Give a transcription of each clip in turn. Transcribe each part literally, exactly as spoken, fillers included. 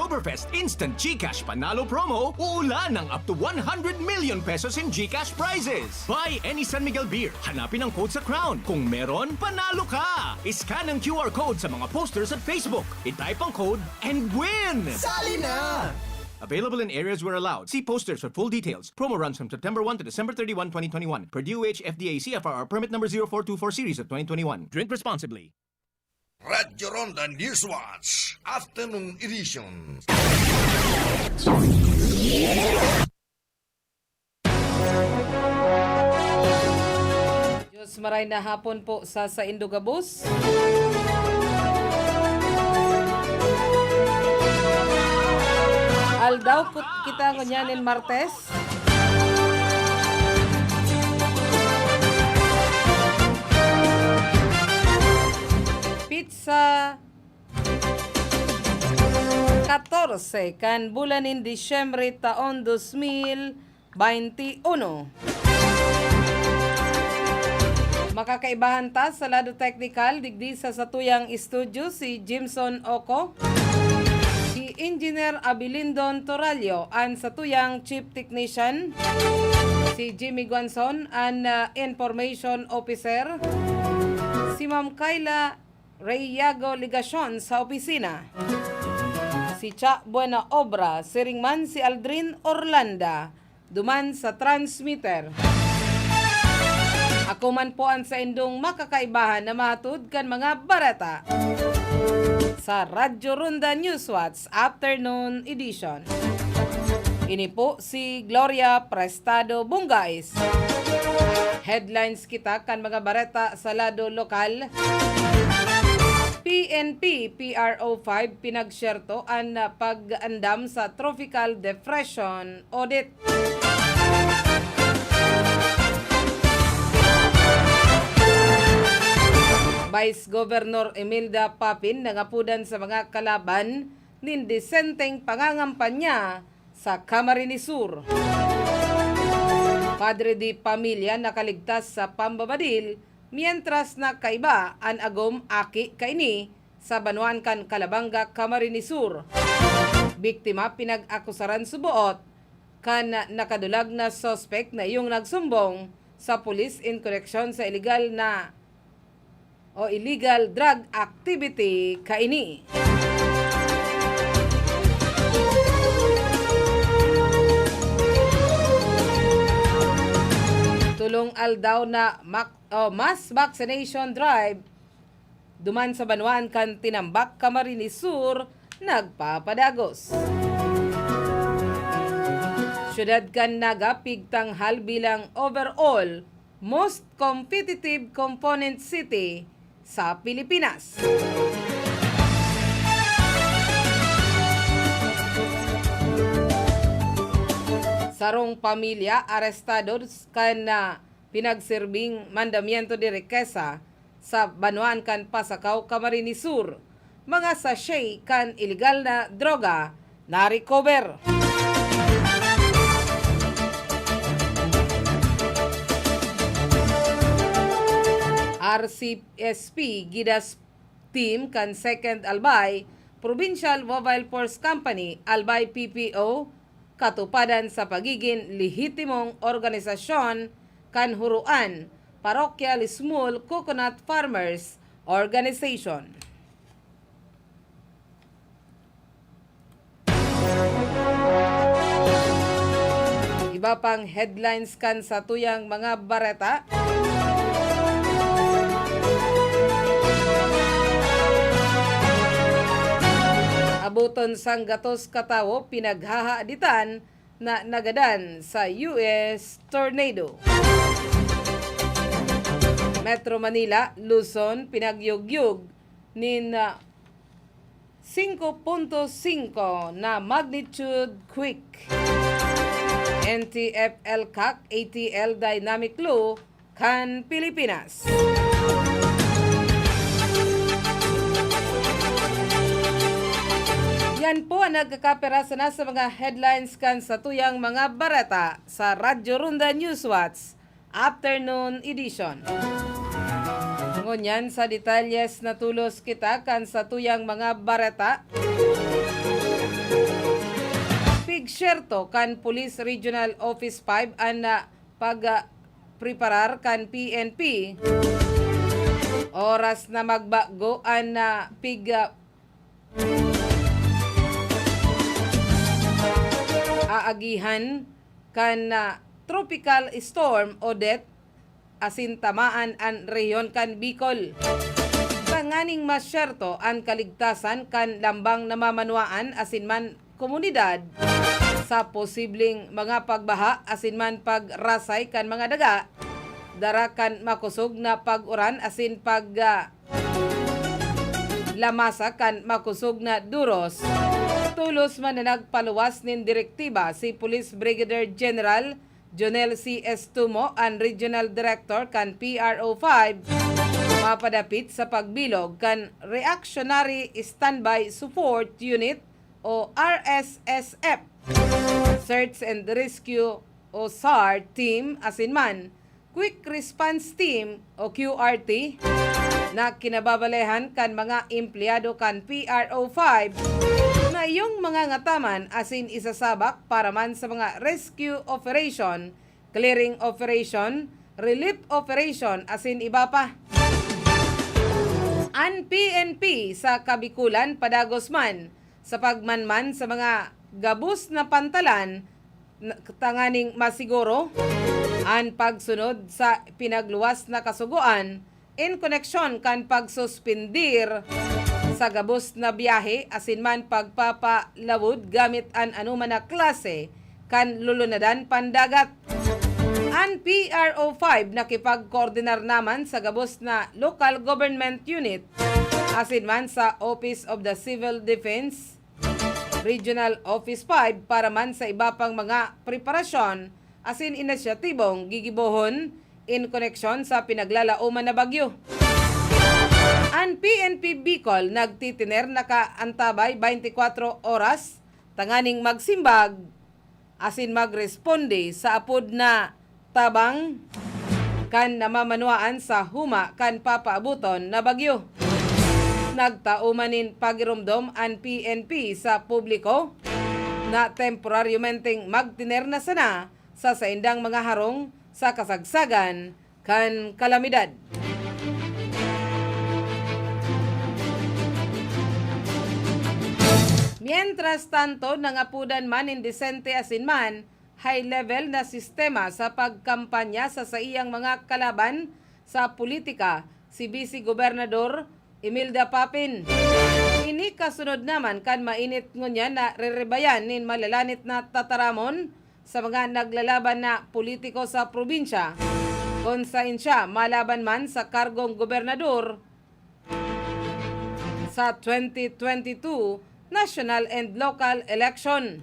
Oktoberfest Instant GCash Panalo Promo, uulan ng up to one hundred million pesos in GCash prizes. Buy any San Miguel beer, hanapin ang code sa crown. Kung meron, panalo ka! I-scan ang Q R code sa mga posters at Facebook. I-type ang code and win! Sali na! Available in areas where allowed. See posters for full details. Promo runs from September one to December thirty-one, twenty twenty-one. Per D O H F D A C F R R permit number zero four two four series of twenty twenty-one. Drink responsibly. Radyo Ronda Newswatch, Afternoon Edition. Diyos, maray na hapon po sa saindo gabos. Aldaw po kita ngunyan nin Martes. Petsa katorse kan bulan nin Disyembre taon dos mil baynte uno. Makakaibahan ta sa lado teknikal, digdi sa satuyang estudyo si Jimson Oco, si Engineer Abilindon Torallo, an satuyang Chief Technician, si Jimmy Guanzon, an, ah, Information Officer, si Ma'am Kyla Rey Yago Legacion sa opisina, si Cha Buena Obra, siring man si Aldrin Orlanda, duman sa transmitter. Ako man po an saindong makakaibahan na mahatod kan mga bareta sa Radyo Ronda Newswatch Afternoon Edition. Ini po si Gloria Prestado Bungais. Headlines kita kan mga bareta sa lado lokal. P N P, P R O five, pinagsyerto an pag-andam sa Tropical Depression Audit. Vice Governor Imelda Papin nangapodan sa mga kalaban nin disenteng pangangampanya sa Camarines Sur. Padre de pamilya nakaligtas sa pambabadil, mientras na kaiba an agom aki kaini sa banwaan kan Calabanga, Camarines Sur. Biktima pinag-akusaran suboot kan nakadulag na suspek na iyong nagsumbong sa pulis in koneksyon sa iligal na o illegal drug activity kaini. Tolong aldaw na mak-, o mass vaccination drive duman sa banwaan kan Tinambac, Camarines Sur, nagpapadagos. Siyudad kan Naga pigtanghal bilang overall most competitive component city sa Pilipinas. Sarong pamilya arestado kan, ah, pinagserbing mandamiento de rikesa sa banwaan kan Pasacao, Camarines Sur. Mga sachet kan ilegal na droga na-recover. R C S P Gidas Team kan Second Albay Provincial Mobile Force Company, Albay P P O, katupadan sa pagigin lehitimong organisasyon kan Huroan Parochial Small Coconut Farmers Organization. Iba pang headlines kan satuyang mga bareta. Aboton sanggatos ka tawo pinaghahaditan na nagadan sa U S tornado. Metro Manila, Luzon, pinagyugyog nin, ah, singko punto singko na magnitude quake. N T F L CAC, A T L dynamic low kan Pilipinas. Yan po ang nagkakapirasa na sa mga headlines kan satuyang mga bareta sa Radyo Ronda Newswatch Afternoon Edition. Ngunyan sa detalyes na tolos kita kan satuyang mga bareta. eksperto kan Police Regional Office five an, ah, pag, ah, preparar kan P N P. Oras na magbago an, ah, pig, ah, aagihan kan, ah, Tropical Storm Odette asin tamaan an rehiyon kan Bicol. Tanganing masyerto an kaligtasan kan lambang na mamanwaan asin man komunidad sa posibleng mga pagbaha asin man pagrasay kan mga daga, dara kan makosog na pag-uran asin pag, ah, lamasa kan makosog na duros. Tolos man na nagpaluwas nin direktiba si Police Brigadier General Jonel C. Estumo, an Regional Director kan P R O five, mapadapit sa pagbilog kan Reactionary Standby Support Unit o R S S F, Search and Rescue o SAR Team asin man Quick Response Team o Q R T na kinababalehan kan mga empleyado kan P R O five na iyong mga ngataman asin isasabak para man sa mga rescue operation, clearing operation, relief operation, asin iba pa. An P N P sa Kabikulan padagos man sa pagmanman sa mga gabos na pantalan na, tanganing masiguro an pagsunod sa pinagluwas na kasugoan in koneksyon kan pagsuspindir sa gabos na biyahe asin man pagpapalawod gamit an anoman na klase kan lulunadan pandagat. An P R O five nakipagkoordinar naman sa gabos na local government unit asin man sa Office of the Civil Defense Regional Office five para man sa iba pang mga preparasyon asin inisyatibong gigibohon in koneksyon sa pinaglalaoman na bagyo. An P N P Bicol nagtitiner nakaantabay twenty-four oras tanganing magsimbag asin magresponde sa apod na tabang kan namamanwaan sa huma kan papaaboton na bagyo. Nagtao man nin pagiromdom an P N P sa publiko na temporaryomenteng magtiner na sana sa saindang mga harong sa kasagsagan kan kalamidad. Mientras tanto, nangapodan man nin disente asin man high-level na sistema sa pagkampanya sa saiyang mga kalaban sa politika, si Vice Gobernador Imelda Papin. Ini kasunod naman kan mainit ngunyan na rerebayan nin malalanit na tataramon sa mga naglalaban na politiko sa probinsya, kun saen siya malaban man sa kargong gobernador sa twenty twenty-two national and local election.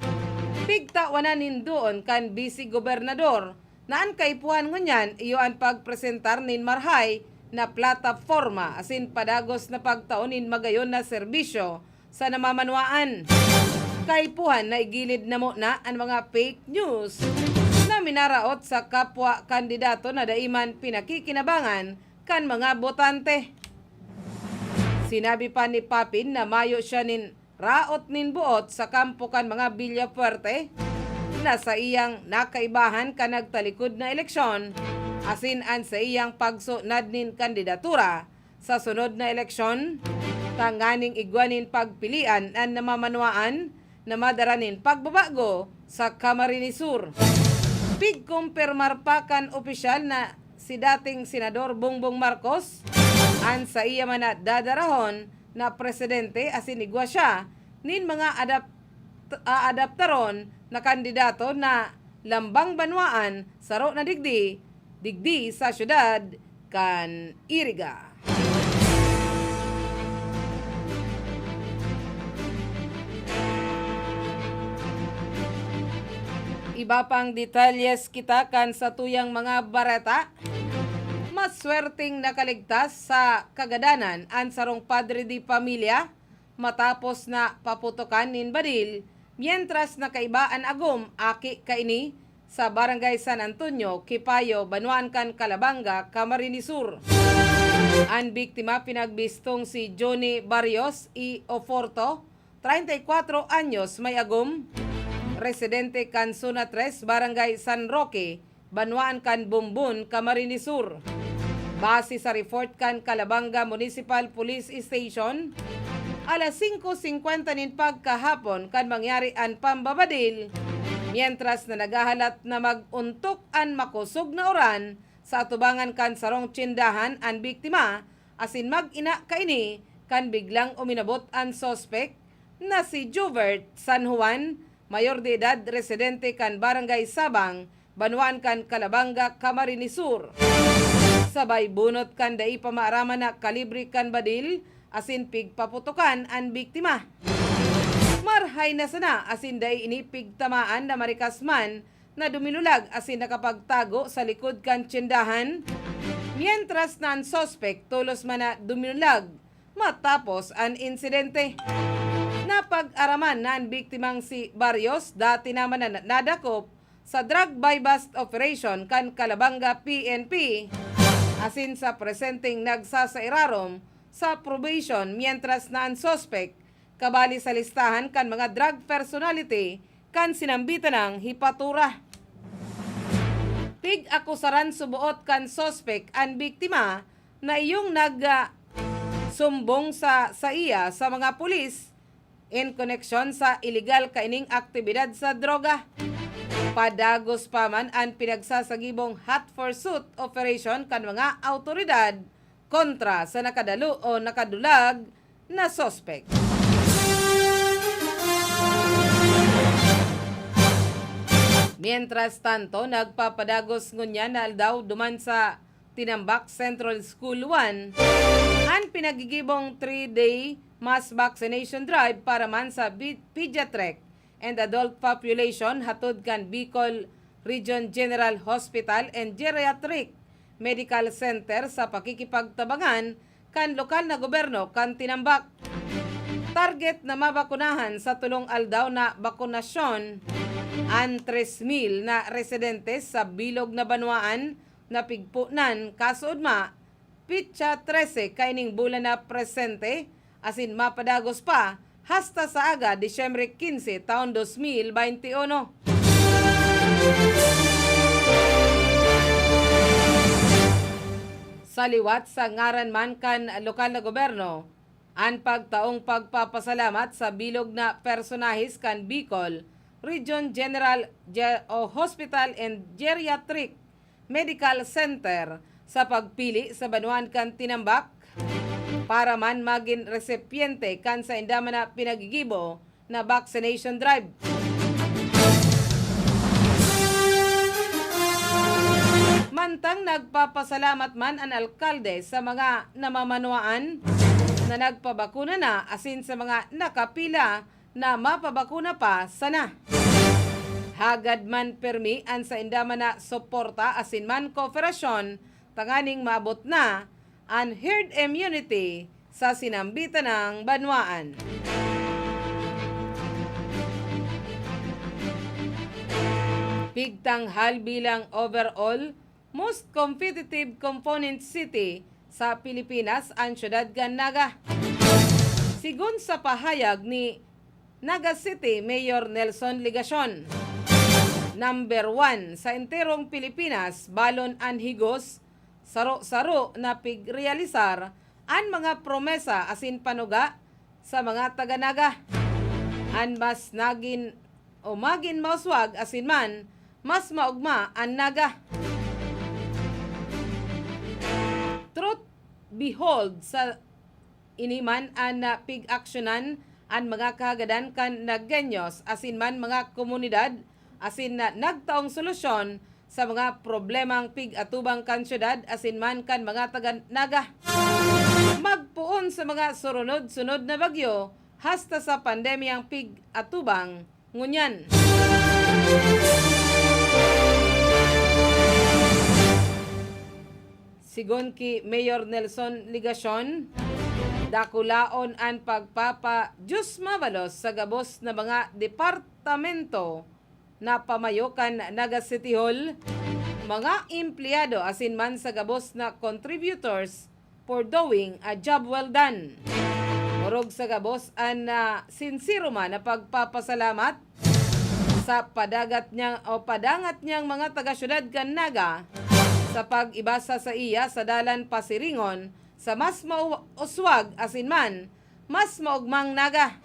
Pigtawanan nin duon kan Vice Gobernador na an kaipuhan ngunyan iyo an pagpresentar nin marahay na plataporma asin padagos na pagtao nin magayon na serbisyo sa namamanwaan. Kaipuhan na igilid na muna an mga fake news na minaraot sa kapwa kandidato na dai man pinakikinabangan kan mga botante. Sinabi pa ni Papin na mayo siya nin raot nin boot sa kampo kan mga Villafuerte na saiyang nakaibahan kan nagtalikod na eleksyon, asin an saiyang pagsunad nin kandidatura sa sunod na eleksyon, tanganing igwa nin pagpilian an namamanwaan na madara nin pagbabago sa Camarines Sur. Pigkumpirmar pa kan opisyal na si dating Senador Bongbong Marcos an saiya man na dadarahon na presidente asin igwa siya nin mga adapt-, aadaptaron na kandidato na lambang banwaan, saro na digdi, digdi sa syudad kan Iriga. Iba pang detalyes kita kan satuyang mga bareta. Maswerteng nakaligtas sa kagadanan an sarong padre de pamilya matapos na paputokan nin badil, mientras nakaiba an agom aki kaini sa Barangay San Antonio, Quipayo, banwaan kan Calabanga, Camarines Sur. An biktima pinagbistong si Johnny Barrios y Oforto, treinta y cuatro anyos, may agom, residente kan Zona tres, Barangay San Roque, banwaan kan Bumbon, Camarines Sur. Base sa report kan Calabanga Municipal Police Station, alas singko singkwenta nin pagkahapon kan mangyari an pambabadil, mientras na naghahalat na mag-ontok an makosog na uran sa atubangan kan sarong tyendahan an biktima, asin mag-ina kaini kan biglang uminabot an suspek na si Jubert San Juan, mayor de edad, residente kan Barangay Sabang, banwaan kan Calabanga, Camarines Sur. Sabay bunot kan dai pa maaraman na kalibre kan badil asin pigpaputokan an biktima. Marhay na sana asin dai ini pigtamaan na marikas man na duminulag asin nakapagtago sa likod kan tyendahan, mientras na an suspek tolos man na duminulag matapos an insidente. Napag-araman na an biktimang si Barrios, dati naman na nadakop sa drug buy-bust operation kan Calabanga P N P, asin sa presenteng nagsasairarom sa probation, mientras na an suspek kabali sa listahan kan mga drug personality kan sinambitan nang hepatura. Pig-akusaran suboot kan suspek an biktima na iyong nag, ah, sumbong sa saiya sa mga pulis in koneksyon sa iligal kaining aktibidad sa droga. Padagos pa man an pinagsasagibong hot pursuit operation kan mga awtoridad kontra sa nakadalo o nakadulag na suspek. Mientras tanto, nagpapadagos ngunyan na aldaw duman sa Tinambac Central School one an pinagigibong three-day mass vaccination drive para man sa bi-, pediatric and adult population hatod kan Bicol Region General Hospital and Geriatric Medical Center sa pakikipagtabangan kan lokal na gobyerno kan Tinambac. Target na mabakunahan sa tolong aldaw na bakunasyon an tres mil na residentes sa bilog na banwaan na pigponan kasuodma petsa trese kaining bulan na presente, asin mapadagos pa hasta sa aga, Disyembre quince, taon dos mil veintiuno. Sa liwat, sa ngaran man kan lokal na gobyerno, an pagtaong pagpapasalamat sa bilog na personahes kan Bicol Region General Ge-, o Hospital and Geriatric Medical Center sa pagpili sa banwaan kan Tinambac para man magin resipyente kan sainda man na pinagigibo na vaccination drive. Mantang nagpapasalamat man an alkalde sa mga namamanwaan na nagpabakuna na asin sa mga nakapila na mapabakuna pa sana. Hagad man permi an sainda man na suporta asin man kooperasyon tanganing maabot na an herd immunity sa sinambitan nang banwaan. Pigtanghal bilang overall most competitive component city sa Pilipinas an siyudad kan Naga. Sigon sa pahayag ni Naga City Mayor Nelson Legacion, number one sa enterong Pilipinas, balon an higos, saro-saro na pigrealisar an mga promesa asin panuga sa mga taga Naga. An mas nagin o magin mauswag asin man mas maogma an Naga. Truth behold, sa ini man an, ah, pig-aksyonan an mga kahagadan kan Nagueños asin man mga komunidad asin na nagtaong solusyon sa mga problemang pig-atubang kan syudad asin man kan mga taga Naga. Magpoon sa mga surunod-sunod na bagyo hasta sa pandemyang pig-atubang ngunyan. Sigon ki Mayor Nelson Legacion, dakulaon an pagpapa-Diyos mabalos sa gabos na mga departamento na pamayo kan Naga City Hall, mga empleyado asin man sa gabos na contributors for doing a job well done. Orog sa gabos an, ah, sinsero man na pagpapasalamat sa padagat niyang, o padangat niyang mga taga-syudad kan Naga sa pag-iba sa saiya sa dalan pasiringon sa mas mau-, uswag asin man mas maugmang Naga.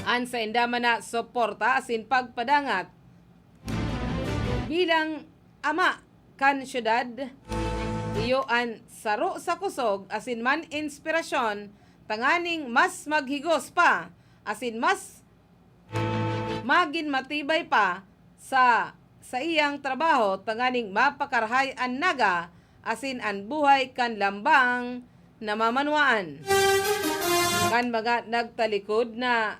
An sainda man na suporta asin pagpadangat bilang ama kan syudad, iyo an saro sa kusog asin man inspirasyon tanganing mas maghigos pa asin mas magin matibay pa sa saiyang trabaho tanganing mapakarahay an Naga asin an buhay kan lambang na mamanwaan. Kan mga nagtalikod na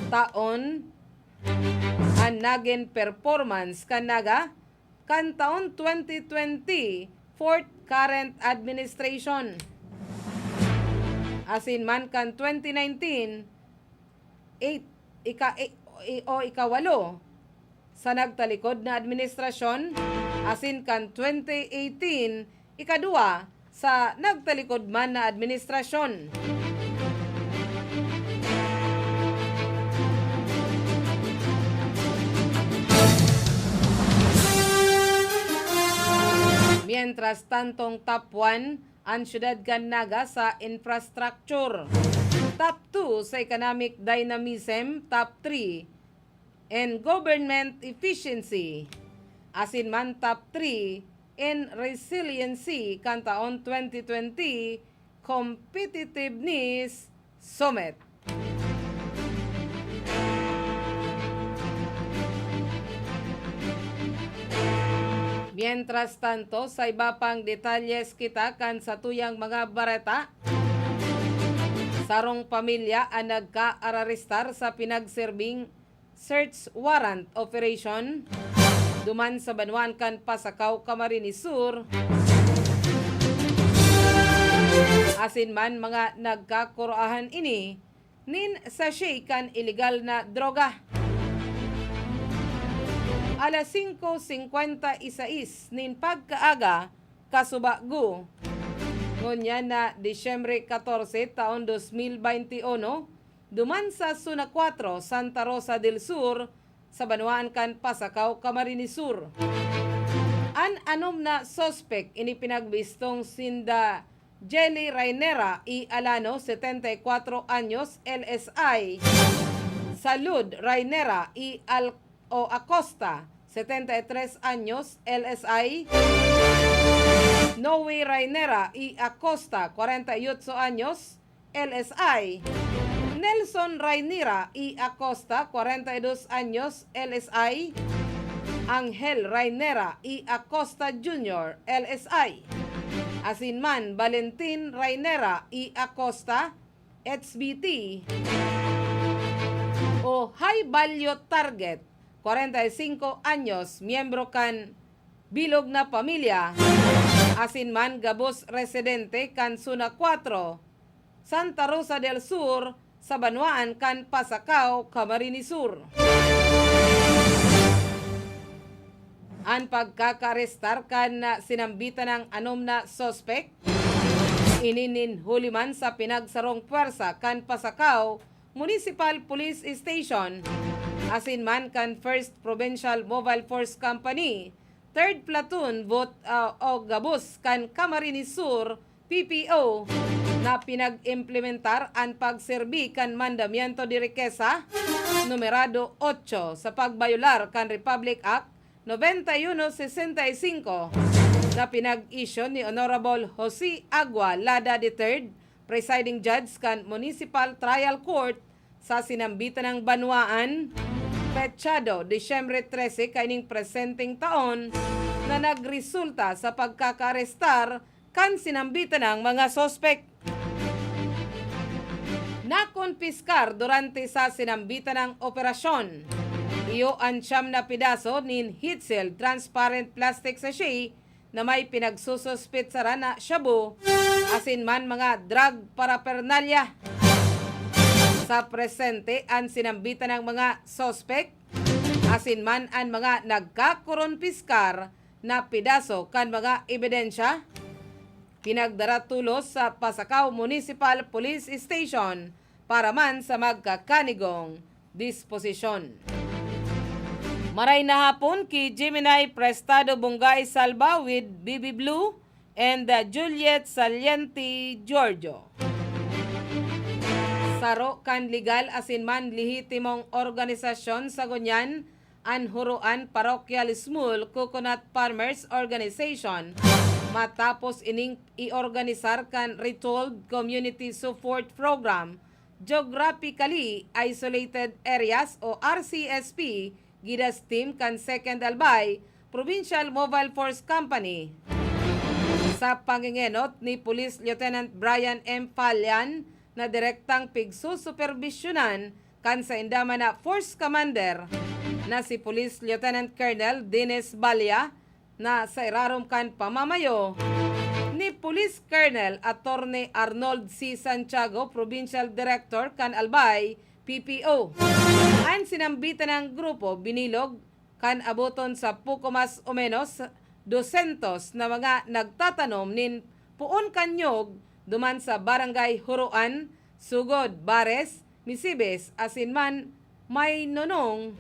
taon, an nagin performance kan Naga kan taon twenty twenty, fourth current administration. Asin man kan twenty nineteen, eight, ika-, i-, i-, o ikawalo sa nagtalikod na administrasyon, asin kan twenty eighteen, ikaduwa sa nagtalikod man na administrasyon. Mientras tantong top one an siyudad kan Naga sa infrastructure, top two sa economic dynamism, top three in government efficiency, asin man top three in resiliency kan taon twenty twenty Competitiveness Summit. Mientras tanto, sa iba pang detalyes kita kan satuyang mga bareta, sarong pamilya an nagkaararestar sa pinagserbing search warrant operation duman sa banwaan kan Pasacao, Camarines Sur, asin man mga nagkakuroahan ini nin sachet kan ilegal na droga. Alas singko singkwenta y sais nin pagkaaga, kasubago, ngunyan na Disyembre katorse, taon dos mil baynte uno, duman sa Zona Cuatro, Santa Rosa del Sur, sa banwaan kan Pasacao, Camarines Sur. An anom na suspek ini pinagbistong sinda Jelly Rainera y Alano, setenta y cuatro anyos, L S I, Salud Rainera y Al-, o Acosta, setenta y tres anyos, L S I, Noe Rainera y Acosta, kwarenta y otso anyos, L S I, Nelson Rainera y Acosta, kwarenta y dos anyos, L S I, Angel Rainera y Acosta Junior, L S I, asin man Valentin Rainera y Acosta, H B T, o high value target, kwarenta y singko anyos, miyembro kan bilog na pamilya, asin man gabos residente kan Zona Cuatro, Santa Rosa del Sur, sa banwaan kan Pasacao, Camarines Sur. An pagkakaarestar kan sinambitan nang anom na suspek, ini nin huli man sa pinagsarong pwersa kan Pasacao Municipal Police Station, asin man kan First Provincial Mobile Force Company, Third Platoon, bot-, ah, o gabos kan Camarines Sur, P P O, na pinag-implementar an pagserbi kan Mandamiento de Riqueza, numerado ocho, sa pagbayolar kan Republic Act noventa y uno sesenta y cinco, na pinag-isyu ni Honorable Jose Agua Lada the third, Presiding Judge kan Municipal Trial Court sa sinambitan nang banwaan, petsado Disyembre trese kaining presenteng taon, na nagresulta sa pagkakaarestar kan sinambitan nang mga suspek. Nakonpiskar durante sa sinambitan nang operasyon, iyo an siyam na pidaso nin heat-sealed transparent plastic sachet na may pinagsususpetsaran na shabu, asin man mga drug paraphernalia. Sa presente, an sinambitan nang mga suspek, asin man an mga nagkakoronpiskar na pidaso kan mga ebidensya, pinagdara tolos sa Pasacao Municipal Police Station para man sa magkakanigong disposisyon. Maray na hapon ki Gemini Prestado Bungay Salva with B B Blue and, uh, Juliet Saliente Giorgio. Saro kan legal asin man lehitimong organisasyon sa ngunyan an Huroan Parochial Small Coconut Farmers Organization matapos ining iorganisar kan Retooled Community Support Program, Geographically Isolated Areas o R C S P, Gidas Team kan Second Albay Provincial Mobile Force Company. Sa pangengenot ni Police Lieutenant Brian M. Falian na direktang pigsusuperbisyonan kan sainda man na Force Commander na si Police Lieutenant Colonel Dennis Balia, na sa irarom kan pamamayo ni Police Colonel Attorney Arnold C. Santiago, Provincial Director kan Albay, P P O. An sinambitan ng grupo binilog kan aboton sa puko mas o menos dosyentos na mga nagtatanom nin poon kan nyog duman sa Barangay Huroan, Sugod, Bares, Misibes, asin man may nonong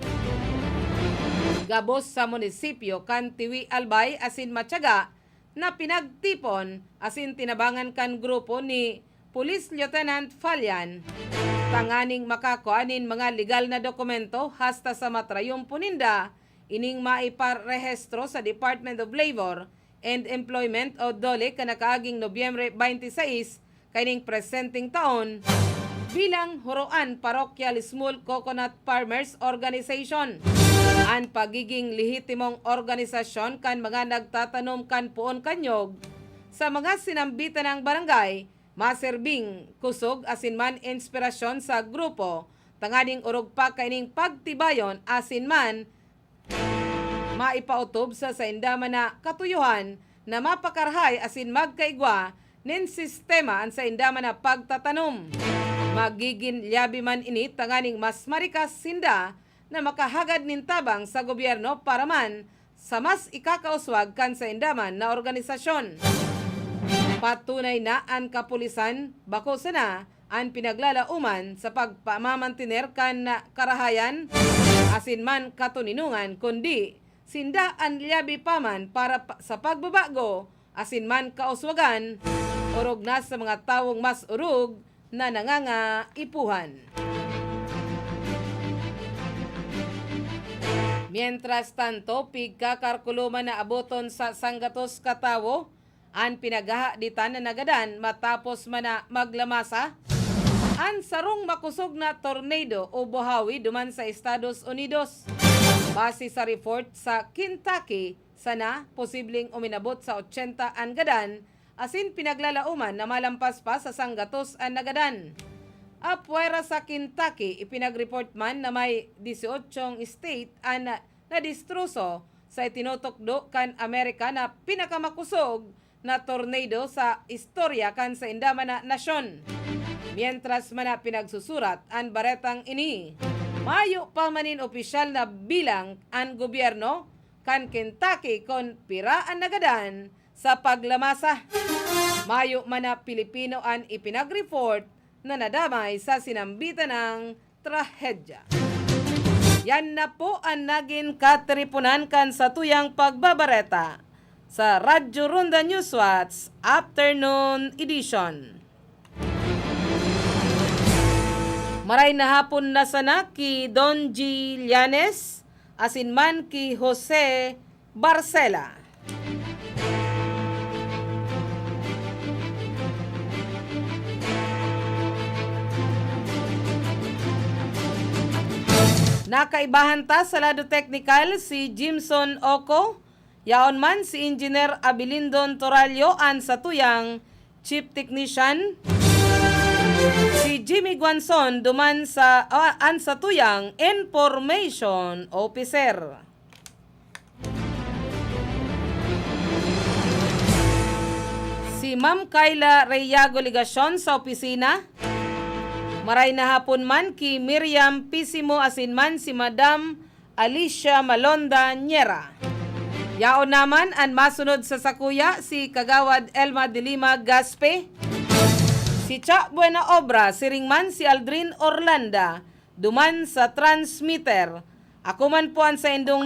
gabos sa munisipyo kan Tiwi, Albay asin Matyaga na pinagtipon asin tinabangan kan grupo ni Police Lieutenant Falian tanganing makakua nin mga legal na dokumento hasta sa matrayon po ninda ining maiparehestro sa Department of Labor and Employment o DOLE kan nakaaging Nobyembre twenty-six kaining presenteng taon bilang Huroan Parochial Small Coconut Farmers Organization. An pagiging lehitimong organisasyon kan mga nagtatanom kan poon kan nyog sa mga sinambitan ng barangay maserbing kusog asin man inspirasyon sa grupo tanganing orog pa kaining pagtibayon asin man maipaotob sa sainda man na katuyohan na mapakarahay asin magkaigwa nin sistema an sainda man na pagtatanom. Magigin lyabe man ini tanganing mas marikas sinda na makahagad nin tabang sa gobyerno para man sa mas ikakauswag kan sainda man na organisasyon. Patunay na an kapulisan bako sana an pinaglalaoman sa pagpamamantener kan karahayan asin man katoninongan, kundi sinda an lyabe pa man para pa, sa pagbabago asin man kauswagan, orog na sa mga tawong mas orog na nangangaipuhan. Mientras tanto, pigkakarkuloman na aboton sa sanggatos ka tawo an pinaghahaditan na nagadan matapos man na maglamasa an sarong makosog na tornado o buhawi duman sa Estados Unidos. Base sa report sa Kentucky, sana posibleng uminabot sa ochenta an gadan, asin pinaglalaoman na malampas pa sa sanggatos an nagadan. Apwera sa Kentucky, ipinag-report man na may dieciocho state an nadistroso sa itinutukdo kan Amerika na pinakamakosog na tornado sa istorya kan sainda man na nasyon. Mientras man na pinagsusurat an baretang ini, mayo pa man nin opisyal na bilang an gobyerno kan Kentucky kun pira an nagadan sa paglamasa. Mayo man na Pilipino an ipinag-report na nadamay sa sinambitan ng trahedya. Yan na po an nagin katiriponan kan satuyang pagbabareta sa Radyo Ronda Newswatch Afternoon Edition. Maray na hapon na sana ki Don G Llanes asin man ki Jose Barcela. Nakaibahan ta sa lado teknikal si Jimson Oco, yaon man si Engineer Abilindon Torallo an satuyang Chief Technician, si Jimmy Guanzon duman sa, ah, an satuyang Information Officer. Si Ma'am Kyla Reyago Legacion sa opisina. Maray na hapon man ki Miriam Pisimo asin man si Madam Alicia Malonda Niera. Yaon naman an masunod sa sakuya, si Kagawad Elma de Lima Gaspe. Si Cha Buena Obra, siring man si Aldrin Orlanda, duman sa transmitter. Ako man po an saindong